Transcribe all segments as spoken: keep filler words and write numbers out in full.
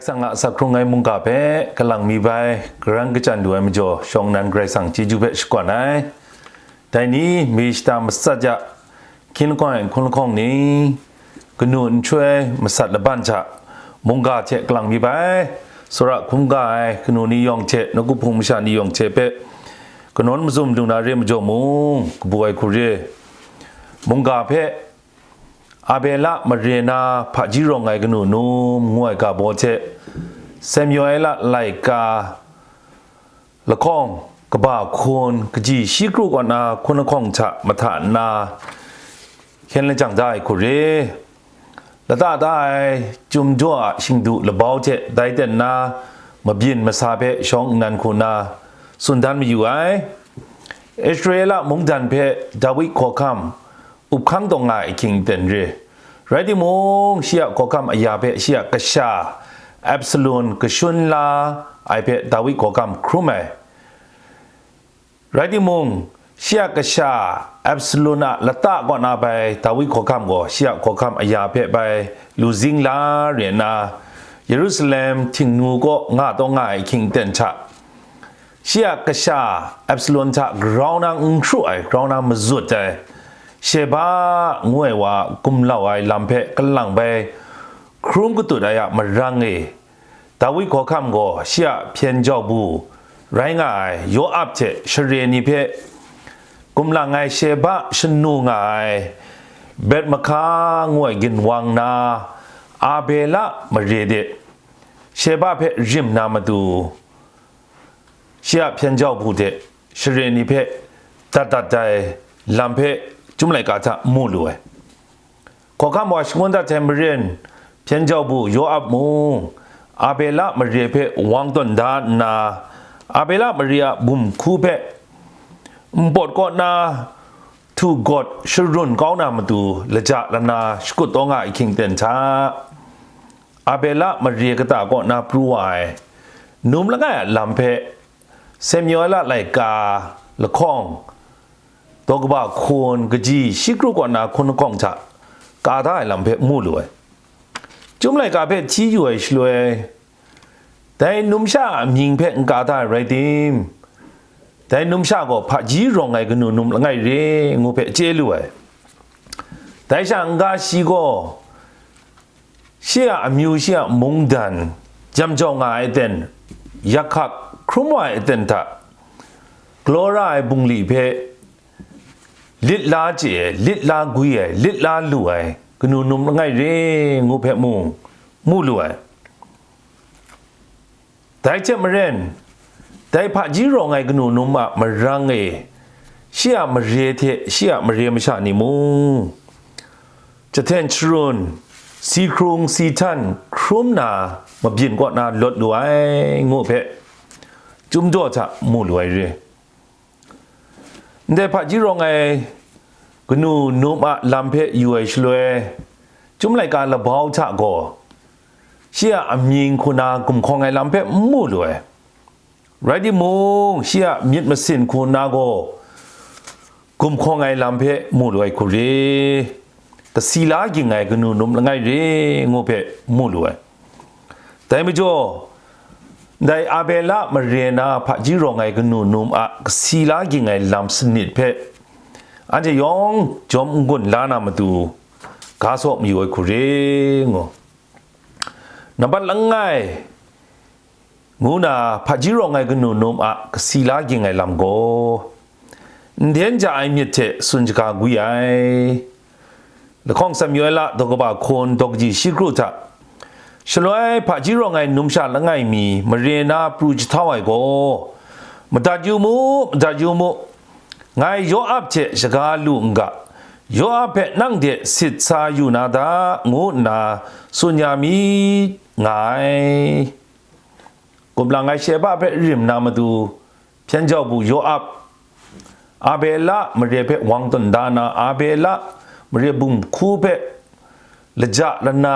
Sang a asak hkrung ai mungga hpe kalang mi bai, karan kachyan lu ai majaw, shawng nnan Karai Kasang chyeju hpe shakawn ai. Dai ni, mi shata matsat ya, hkin lahkawng ai hkun lahkawng ni, kanu nhtoi masat laban hta, mungga hte kalang mi bai, tsawra hkrum ga ai kanu ni yawng hte, nawku hpung masha ni yawng hte hpe, kanawn mazum lu na re majaw mung, kabu ai hku re, mungga hpe, Abela mare na hpaji rawng ai kanu num ngu ai ga baw hte, Samuela laika lahkawng kaba hkun kaji shi kru kaw na hkun lahkawng hta mahta nna hkyen lajang da ai hku re. Lata da ai Chyum jaw a shingdu labau hte dai ten na mabyin masa hpe shawng nnan hku na tsun dan mayu ai. Israela mungdan hpe Dawi hkawhkam up hkang taw nga ai ahkying ten re. Rai timung, shi a hkawhkam aya hpe shi a kasha Absalom kashun la ai hpe Dawi hkawhkam hkrum ai. Rai timung, shi a kasha Absalom a lata kaw na bai Dawi hkawhkam gaw shi a hkawhkam aya hpe bai lu zing la re nna, Yerusalem htingnu kaw nga taw nga ai ahkying ten hta, shi a kasha Absalom hta grau na n hkru ai, grau na mazut ai, Sheba ngu ai wa gumlau ai lam hpe kalang bai hkrum katut ai a marang e, Dawi hkawhkam gaw shi a hpyen jau bu rai nga ai Yoab hte share ni hpe gumlang ai Sheba shanu nga ai Betmahka ngu ai ginwang na Abela mare de Sheba hpe rim na matu, shi a hpyen jau bu hte share ni hpe dat dat ai lam hpe Chyum laika hta mu lu ai. Hkawhkam wa shangun dat ai maren hpyen jau bu Yoab mung, Abela mare hpe wang tawn da nna, Abela mare a bum hku hpe npawt kaw na htu gawt sharun kau na matu laja lana shakut taw nga ai ahkying ten hta, Abela mare kata kaw na pru wa ai num langai a lam hpe Samuela laika lahkawng daw kaba hkun kaji shi kru kaw na hkun lahkawng hta ka da ai lam hpe mu lu ai. Chyum laika hpe hti yu ai shaloi, dai numsha a mying hpe n ka da ai rai tim, dai numsha gaw hpaji rawng ai kanu num langai re ngu hpe chye lu ai. Dai sha n-ga shi gaw, shi a amyu shi a mungdan jam jau nga ai aten, yak hkak hkrum wa ai aten hta, galaw ra ai bungli hpe lit la chye ai, lit la gwi ai, lit la lu ai kanu num langai re ngu hpe mung mu lu ai. Dai hte maren, dai hpaji rawng ai kanu num a marang e, shi a mare hte shi a mare masha ni mung, jahten sharun, si hkrung si htan hkrum na mabyin kaw na lawt lu ai ngu hpe, Chyum jaw hta mu lu ai re. Ndai hpaji rawng ai kanu num a lam hpe yu ai shaloi, Chyum laika labau hta gaw, shi a amying hku na gumhkawng ai lam hpe n mu lu ai. Rai timung, shi a myit masin hku na gaw, gumhkawng ai lam hpe mu lu ai hku re, kasi la ging ai kanu num langai re ngu hpe mu lu ai. Dai majaw, ndai Abela mare na hpaji rawng ai kanu num a kasi la ging ai lam sanit hpe, anhte yawng jawm n-gun la na matu, ga saw mayu ai hku re ngu. Nambat langai, ngu na hpaji rawng ai kanu num a kasi la ging ai lam gaw, nden ja ai myit hte tsun shaga gwi ai. Lahkawng Samuela daw kaba hkun daw kaji shi kru hta, shaloi hpaji rawng ai numsha langai mi mare na pru jahtau ai gaw, madat yu mu, madat yu mu, ngai Yoab hte shaga lu n ga, Yoab hpe nang de sit sa yu na da, ngu nna tsun ya mi nga ai. Gumlang ai Sheba hpe rim na matu, hpyen jau bu Yoab, Abela mare hpe wang tawn da na, Abela mare bum hku hpe laja lana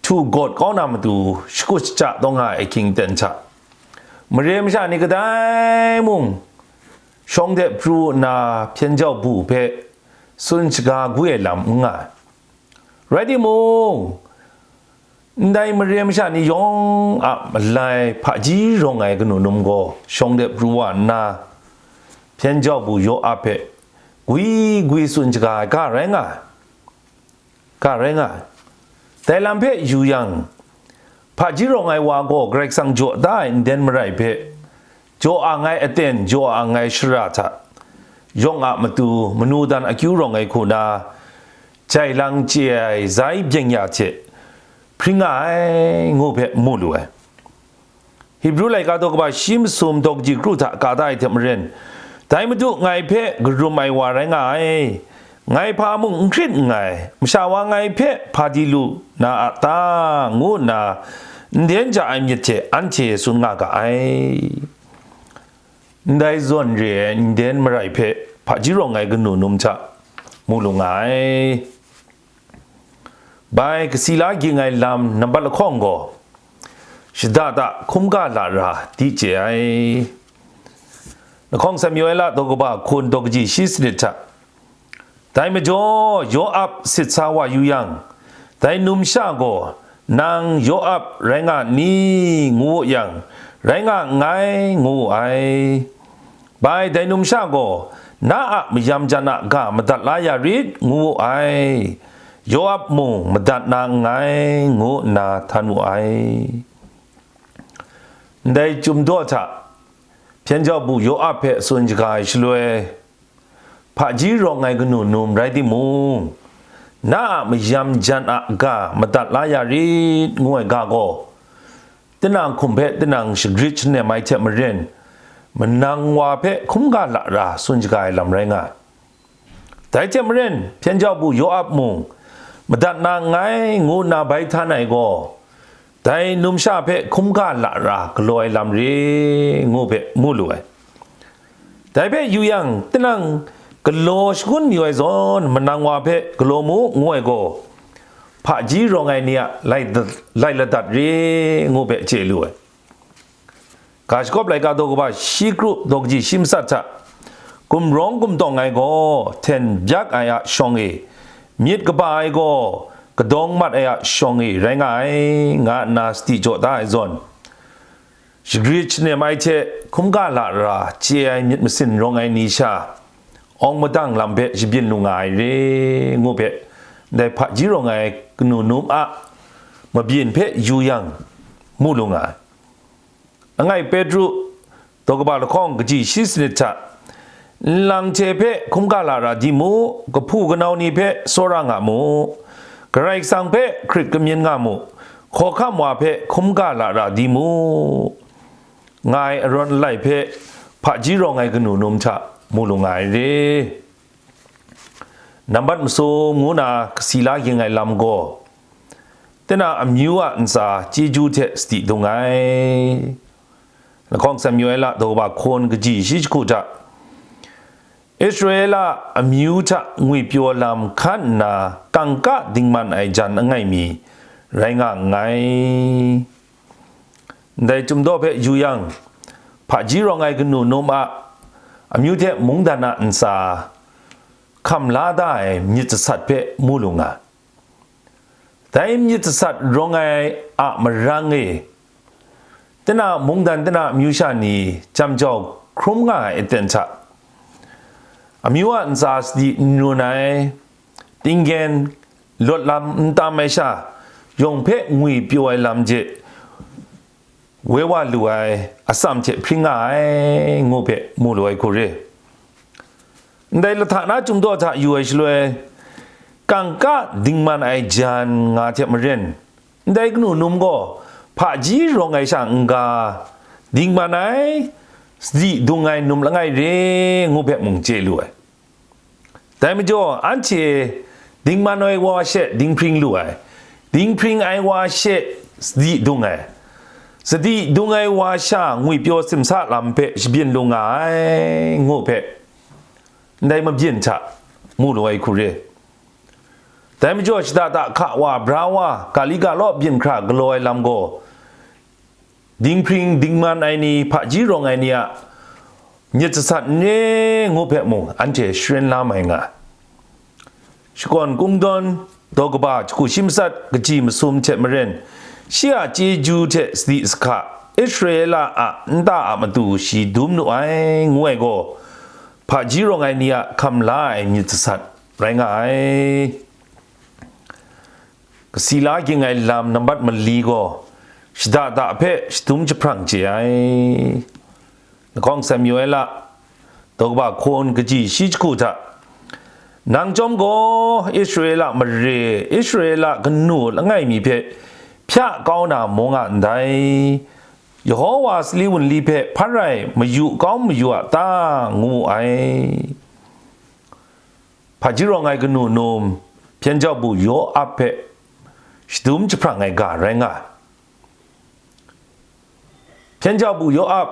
htu gawt kau na matu, shakut shaja taw nga ai ahkying ten hta, mare masha ni kadai mung shawng de pru nna hpyen jau bu hpe tsun shaga gwi ai lam n nga ai. Rai timung, Ndai mare masha ni yawng a malai hpaji rawng ai kanu num gaw shawng de pru wa nna, hpyen jau bu Yawap hpe gwi gwi tsun shaga ai ga rai nga ai. Ga rai nga ai. Dai lam hpe yu yang, hpaji rawng ai wa gaw Karai Kasang jaw da ai nden marai hpe, jaw ang ai aten, jaw ang ai shara hta, yawng a matu, manu dan akyu rawng ai hku na, jai lang chye ai zai byeng ya hte hpring nga ai, ngu hpe mu lu ai. Hibru laika daw kaba shi masum daw kaji kru hta ka da ai hte maren, dai Madu ngai hpe karum ai wa rai nga ai, ngai hpa mung n hkrit nngai, masha wa ngai hpe hpa di lu na a ta, ngu nna nden ja ai myit hte anhte tsun nga ga ai. Ndai zawn re ai nden marai hpe hpaji rawng ai kanu num hta mu lu nga ai. Bai kasi la ging ai lam nambat lahkawng gaw, shada da hkungga lara di chye ai. Lahkawng Samuela daw kaba hkun daw kaji shi sanit hta, dai majaw Yawap sit sa wa yu yang, dai numsha gaw, "Nang Yawap rai nga ni?" ngu wu yang, "Rai nga nngai," ngu wu ai. Bai dai numsha gaw, "Na a mayam jan a ga madat la ya rit," ngu wu ai. Yawap mung madat na nngai, ngu nna htan wu ai. Ndai Chyum daw hta hpyen jau bu Yawap hpe tsun shaga ai shaloi, hpaji rawng ai kanu num rai timung, "Na a mayam jan a ga madat la ya rit," ngu ai ga gaw, tinang hkum hpe tinang shagrit shanem ai hte maren, manang wa hpe hkungga lara tsun shaga ai lam rai nga ai. Dai hte maren, hpyen jau bu Yawap mung, "Madat na nngai," ngu nna bai htan ai gaw, dai numsha hpe hkungga lara galaw ai lam re, ngu hpe mu lu ai. Dai hpe yu yang, tinang galaw shangun mayu ai zawn, manang wa hpe galaw mu, ngu ai gaw, hpaji rawng ai ni a lai, lai ladat re, ngu hpe chye lu ai. Ga shagawp laika daw kaba shi kru daw kaji shi matsat hta, gumrawng gumtawng ai gaw hten byak ai a shawng e, myit kaba ai gaw kadawng mat ai a shawng e rai nga ai, nga nna sadi jaw da ai zawn, shagrit shanem ai hte hkungga lara chye ai myit masin rawng ai ni sha, awng madang lam hpe shabyin lu nga ai re, ngu hpe, ndai hpaji rawng ai kanu num a mabyin hpe yu yang, mu lu nga ai. Langai Petru, daw kaba lahkawng kaji shi sanit hta, nlang hte hpe hkungga lara di mu, kahpu kanau ni hpe tsawra nga mu, Karai Kasang hpe hkrit kamyin nga mu, hkawhkam wa hpe hkungga lara di mu, nga ai arawn alai hpe hpaji rawng ai kanu num hta mu lu nga ai re. Nambat masum ngu na kasi la ging ai lam gaw, tinang amyu a ntsa chyeju hte sadi dung ai. Lahkawng Samuela daw kaba hkun kaji shi jahku hta, Israela amyu hta ngwipyaw lam hkan nna kangka dingman ai jan langai mi rai nga nngai. Ndai Chyum daw hpe yu yang, hpaji rawng ai kanu num a amyu hte mungdan a ntsa hkam la da ai myit jasat hpe mu lu nga. Dai myit jasat rawng ai a marang e, tinang mungdan tinang amyu sha ni jam jau hkrum nga ai aten hta, amyu a ntsa sadi n run ai, tinggen lawt lam n tam ai sha, yawng hpe ngwipyaw ai lam hte woi wa lu ai atsam hte hpring nga ai, ngu hpe mu lu ai hku re. Ndai lahta na Chyum daw hta yu ai shaloi, kangka dingman ai jan nga hte maren, ndai kanu num gaw hpaji rawng ai sha n-ga, dingman ai, sadi dung ai num langai re, ngu hpe mung chye lu ai. Dai majaw, anhte dingman ai wa she dinghpring lu ai, dinghpring ai wa she sadi dung ai, sadi dung ai wa sha ngwipyaw simsa lam hpe shabyin lu nga ai, ngu hpe ndai mabyin hta mu lu ai hku re. Dai majaw, shada da hka wa, bra wa, ga li ga law byin hkra galaw ai lam gaw, dinghpring dingman ai ni, hpaji rawng ai ni a myit jasat n re ngu hpe mung, anhte sharin la mai nga ai. Shakawn Kungdawn daw kaba jahku shi matsat kaji masum hte maren, Shi a chyeju hte sadi sahka, Israela a nta a matu shi dum nu ai, ngu ai gaw, hpaji rawng ai ni a hkam la ai myit sasat rai nga ai. Kasi la ging ai lam nambat mali gaw, shada da hpe shadum jahprang chye ai. Lahkawng Samuela, daw kaba hkun kaji shi jahku hta, nang chyawm gaw Israela mare, Israela kanu langai mi hpe hpya kau na maw nga ndai? Yawhawa sali wunli hpe hpa rai mayu kau mayu a ta? Ngu mu ai. Hpaji rawng ai kanu num, hpyen jau bu Yoab hpe shadum jahprang ai ga rai nga ai. Hpyen jau bu Yoab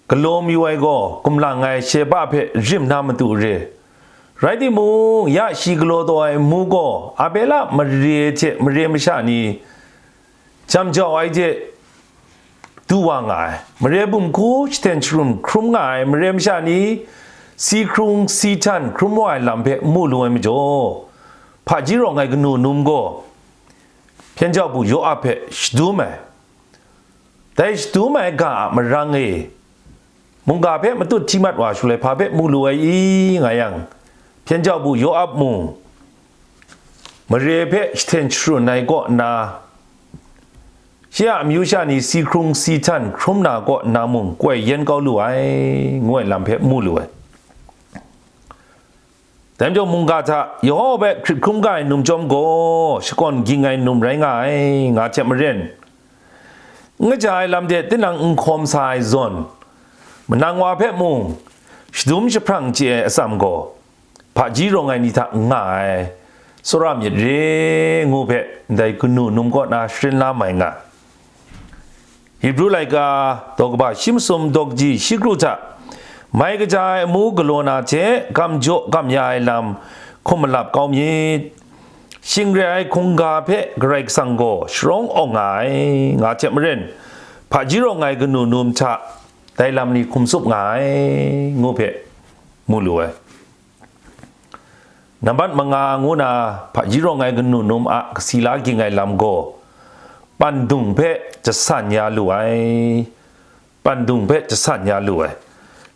galaw mayu ai gaw, gumlang ai Sheba hpe rim na matu re. Rai timung, ya shi galaw taw ai amu gaw, Abela mare hte mare masha ni jam jau ai hte du wa nga ai, mare bum hku jahten sharun hkrum nga ai mare masha ni si hkrung si htan hkrum wa ai lam hpe mu lu ai majaw, hpaji rawng ai kanu num gaw hpyen jau bu Yoab hpe shadum ai. Dai shadum ai ga a marang e, mungga hpe matut hti mat wa shaloi hpa hpe mu lu ai i, nga yang, hpyen jau bu Yoab mung mare hpe jahten sharun ai kaw nna, shi a amyu sha ni si hkrung si htan hkrum na kaw nna mung koi yen kau lu ai, ngu ai lam hpe mu lu ai. Dai majaw mungga hta Yawhawa hpe hkrit hkrum ga ai num chyawm gaw, shakawn ging ai num rai nga ai, nga hte maren, n kaja ai lam de tinang n hkawm sa ai zawn, manang wa hpe mung shadum jahprang chye ai atsam gaw, hpaji rawng ai ni hta n nga ai, tsawra myit re, ngu hpe ndai kanu num kaw na sharin la mai nga. Hibru laika daw kaba shi masum daw kaji shi kru hta, mai kaja ai amu galaw na hte gam jaw gam ya ai lam hkum malap kau myit. Shing re ai hkungga hpe Karai Kasang gaw sharawng awng nga ai, nga hte maren, hpaji rawng ai kanu num hta dai lam ni hkum tsup nga ai, ngu hpe mu lu ai. Nambat manga ngu na hpaji rawng ai kanu num a kasi la ging ai lam gaw, pandung hpe jasan ya lu ai. Pandung hpe jasan ya lu ai.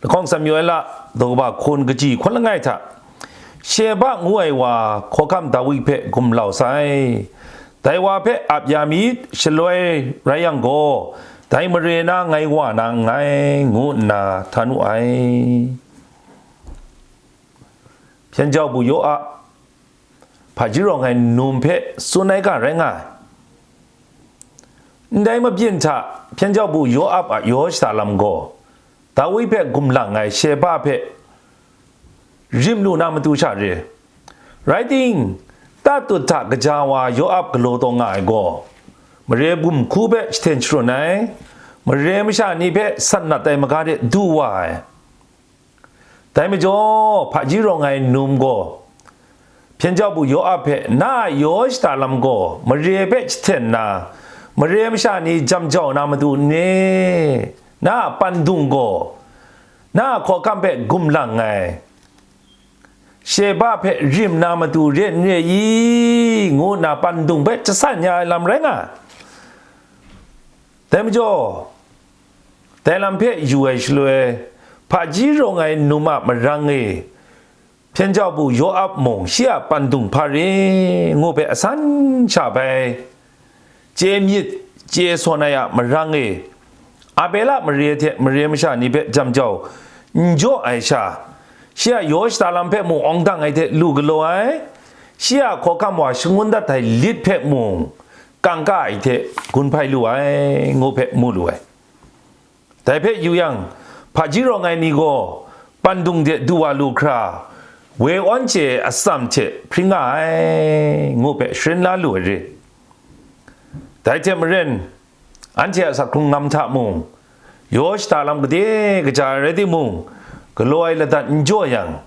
Lahkawng Samuela daw kaba hkun kaji hkun langai hta, Sheba ngu ai wa hkawhkam Dawi hpe gumlau sai. Dai wa hpe ap ya myit, shaloi rai yang gaw, dai mare na ngai wa na nngai, ngu nna htan wu ai. Hpyen jau bu Yoab hpaji rawng ai num hpe tsun ai ga rai nga ai. Ndai mabyin hta hpyen jau bu Yoab a yaw shada lam gaw, Dawi hpe gumlang ai Sheba hpe rim lu na matu sha re. Rai ting, tatut hta kaja wa Yoab galaw taw nga ai gaw, mare bum hku hpe jahten sharun ai, mare masha ni hpe sat nat ai maga de du wa ai. Dai majaw, hpaji rawng ai num gaw, hpyen jau bu Yoab hpe na a yaw shada lam gaw, mare hpe jahten nna, mare masha ni jam jau na matu n re? Na a pandung gaw, na a hkawhkam hpe gumlang ai, Sheba hpe rim na matu re n re i? Ngu nna pandung hpe jasan ya ai lam rai nga ai. Dai majaw, dai lam hpe yu ai shaloi, hpaji rawng ai num a marang e, hpyen jau bu Yoab mung shi a pandung hpa re ngu hpe asan sha bai, chye myit chye sawn ai a marang e, Abela mare hte mare masha ni hpe jam jau n jaw ai sha, shi a yaw shada lam hpe mung awng dang ai hte lu galaw ai, shi a hkawhkam wa shangun dat ai lit hpe mung kangka ai hte gun hpai lu ai, ngu hpe mu lu ai. Dai hpe yu yang, hpaji rawng ai ni gaw pandung de du wa lu hkra, woi awn chye ai atsam hte hpring nga ai, ngu hpe sharin la lu ai re. Dai hte maren, anhte a sak hkrung ngam hta mung, yaw shada lam gade kaja ai rai timung, galaw ai ladat n jaw yang,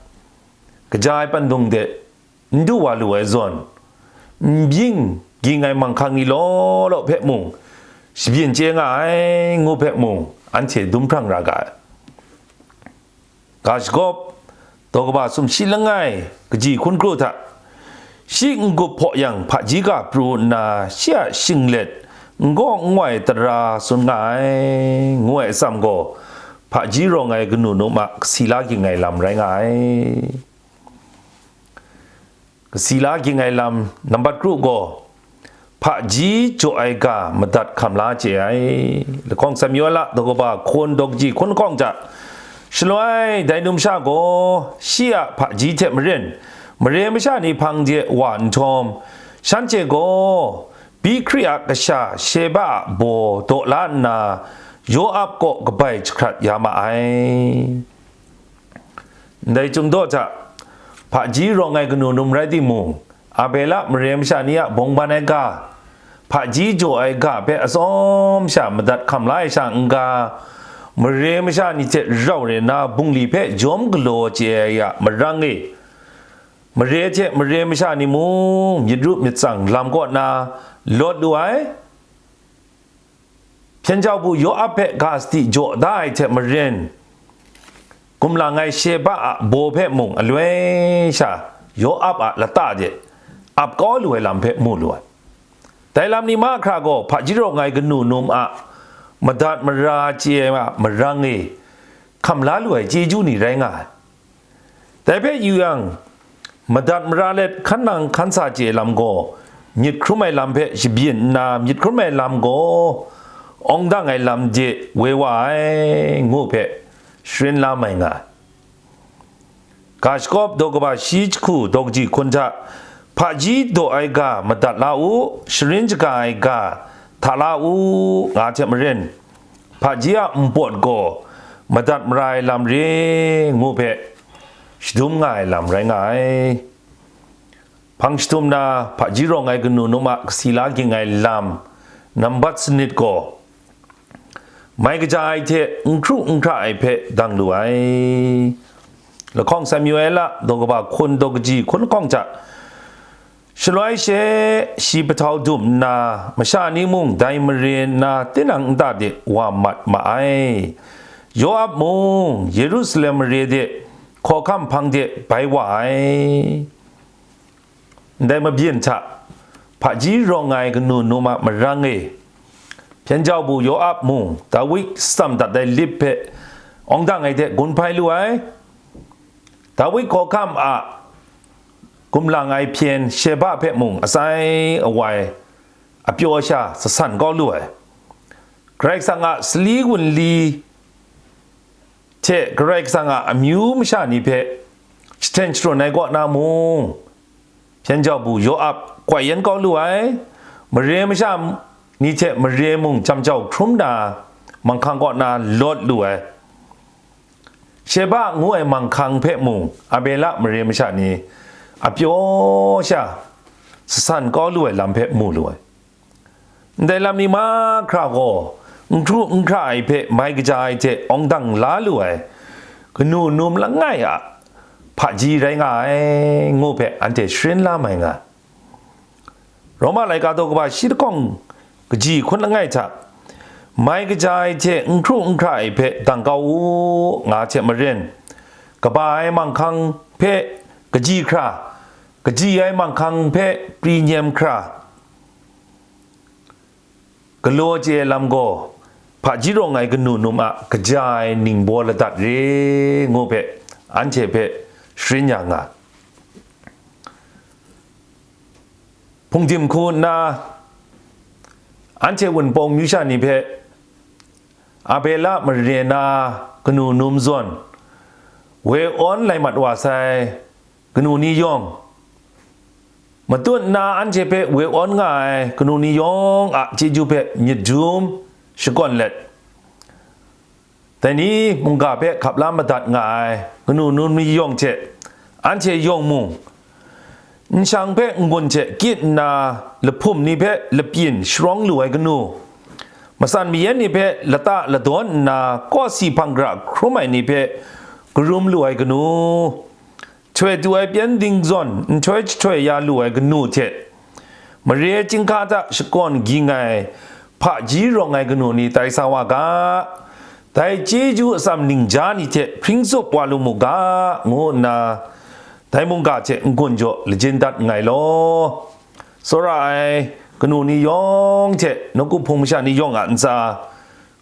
kaja ai pandung de n du wa lu ai zawn, n bying ging ai manghkang ni law law hpe mung, shabyin chye nga ai ngu hpe mung, anhte dum hprang ra ga ai. Ga shagawp, daw kaba sumshi langai kaji hkun kru hta, Shi n-gup hpaw yang, hpaji ga pru nna, shi a shinglet n gaw n ngoi tara tsun nga ai, ngu ai atsam gaw, hpaji rawng ai kanu num a kasi la ging ai lam rai nga ai. Kasi la ging ai lam nambat kru gaw, hpaji jaw ai ga madat hkam la chye ai. Lahkawng Samuela daw kaba hkun daw kaji hkun lahkawng hta, shaloi dai numsha gaw shi a hpaji hte maren mare masha ni hpang de wa nhtawm, shanhte gaw Bikri a kasha Sheba a baw daw la nna, Yoab kaw kabai jahkrat ya ma ai. Ndai chyum daw hta, hpaji rawng ai kanu num rai timung, Abela mare masha ni a bawngban ai ga, hpaji jaw ai ga hpe atsawm sha madat hkam la ai sha n-ga, mare masha ni hte rau re na bungli hpe jawm galaw chye ai a marang e, mare hte mare masha ni mung myit rup myit tsang lam kaw na lawt lu ai. Hpyen jau bu Yoab hpe ga sadi jaw da ai hte maren, gumlang ai Sheba a baw hpe mung aloi sha Yoab a lata de ap kau lu ai lam hpe mu lu ai. Dai lam ni mahkra gaw hpaji rawng ai kanu num a madat mara chye ai a marang e hkam la lu ai chyeju ni rai nga ai. Dai hpe yu yang, madat mara let hkan nang hkan sa chye lam gaw, myit hkrum ai lam hpe shabyin nna myit hkrum ai lam gaw, awng dang ai lam de woi wa ai, ngu hpe sharin la mai nga ai. Ga shakawp daw kaba shi jahku daw kaji hkun hta, hpaji daw ai ga madat la u, sharin shaga ai ga hta la u, nga hte maren, hpaji a npawt gaw madat mara ai lam re ngu hpe shadum nga ai lam rai nga ai. Hpang shadum na hpaji rawng ai kanu num a kasi la ging ai lam nambat sanit gaw, mai kaja ai hte n hkru n hkra ai hpe dang lu ai. Lahkawng Samuela daw kaba hkun daw kaji hkun lahkawng hta, shaloi she shi pahtau dum nna, masha ni mung dai mare nna tinang nta de wa mat ma ai. Yoab mung Yerusalem mare de hkawhkam hpang de bai wa ai. Ndai mabyin hta, hpaji rawng ai kanu num a marang e, hpyen jau bu Yoab mung Dawi shatsam dat ai lip hpe awng dang ai hte gun hpai lu ai. Dawi hkawhkam a gumlang ai hpyen Sheba hpe mung atsai awai apyaw sha sasan kau lu ai. Karai Kasang a sali wunli hte Karai Kasang a amyu masha ni hpe jahten sharun ai kaw na mung, hpyen jau bu Yoab kwai yan kau lu ai, mare masha ni hte mare mung jam jau hkrum na, manghkang kaw na lawt lu ai. Sheba ngu ai manghkang hpe mung Abela mare masha ni apyaw sha sasan kau lu ai lam hpe mu lu ai. Ndai lam ni mahkra gaw, n hkru n hkra ai hpe mai kaja ai hte awng dang la lu ai, kanu num langai a hpaji rai nga ai, ngu hpe anhte sharin la mai nga ai. Roma laika daw kaba shi lahkawng kaji hkun langai hta, mai kaja ai hte n hkru n hkra ai hpe dang kau u, nga hte maren, kaba ai manghkang hpe kaji hkra, kaji ai manghkang hpe pri nyem hkra, galaw chye ai lam gaw, hpaji rawng ai kanu num a kaja ai ningbaw ladat re, ngu hpe anhte hpe sharin ya nga. Hpungdim hku nna, anhte Wunpawng myu sha ni hpe Abela mare na kanu num zawn, woi awn lai mat wa sai kanu ni yawng, matut nna anhte hpe woi awn nga ai kanu ni yawng a chyeju hpe myit dum shakawn let, dai ni mungga hpe hkap la madat nga ai kanu num ni yawng hte anhte yawng mung, nshang hpe n-gun hte kyit nna lahpum ni hpe lapyin sharawng lu ai kanu, matsan mayan ni hpe lata ladawn nna kawsi hpang gara hkrum ai ni hpe karum lu ai kanu, htoi tu ai pyengdin zawn nhtoi jahtoi ya lu ai kanu hte, mare chyinghka hta shakawn ging ai hpaji rawng ai kanu ni tai sa wa ga, dai chyeju atsam ningja ni hte hpring tsup wa lu mu ga, ngu nna, dai mungga hte n-gun jaw lajin dat nngai law. Tsawra ai kanu ni yawng hte nawku hpung masha ni yawng a ntsa,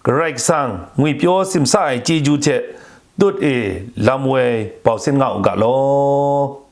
Karai Kasang ngwipyaw simsa ai chyeju hte tut e lam woi bau sin nga u ga law.